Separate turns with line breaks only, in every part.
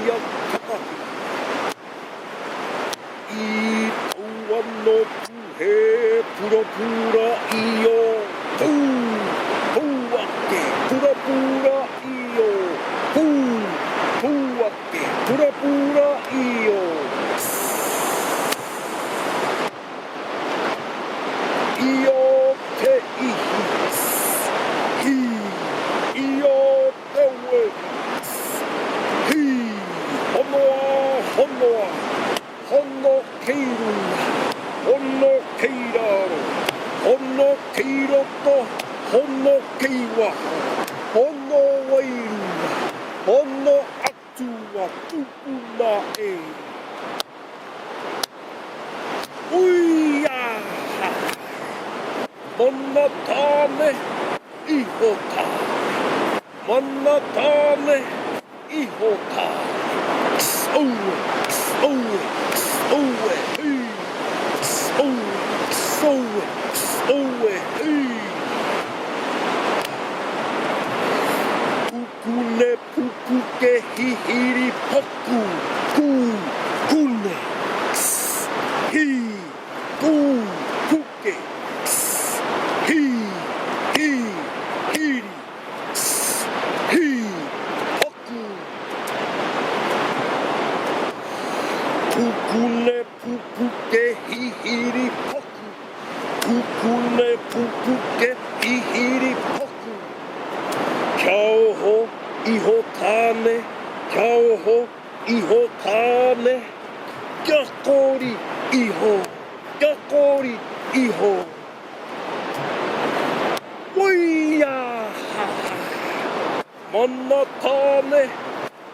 ia takahi. I tau ano puhe purapura io pu, pu ake purapura io pu, pu ake purapura io Io te ihi, hi, io te wehi, hi, honoa, honoa, hono kei runga, hono kei raro, hono kei roto, hono kei waho, hono wairua, hono atua tupuna e. Uia! Mana tāne, iho tāne. Mana tāne, iho tāne. X-oue, x-oue, x-oue, hī. X-oue, x-oue, x-oue, hī. Kukune pupuke hihiri paku, ku, kune, x, hi, pu, puke, x, hi, hi, hiri, x, hi, paku. Kukune pupuke hihiri paku, kukune pupuke hihiri paku. Kia oho iho tāne, kia oho iho tāne, kia kori iho, kia kori iho. Uia ha ha, mana tāne,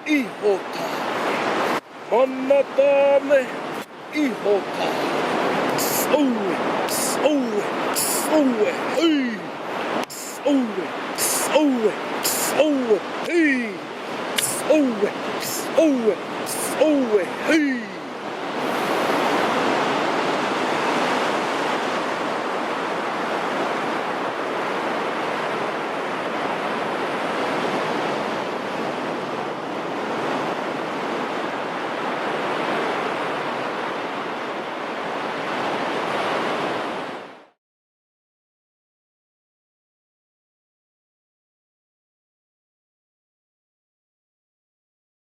iho tāne, mana tāne, iho tāne. Aue, aue, aue, hei! Aue, aue, aue, hei! Aue, aue, aue, hei!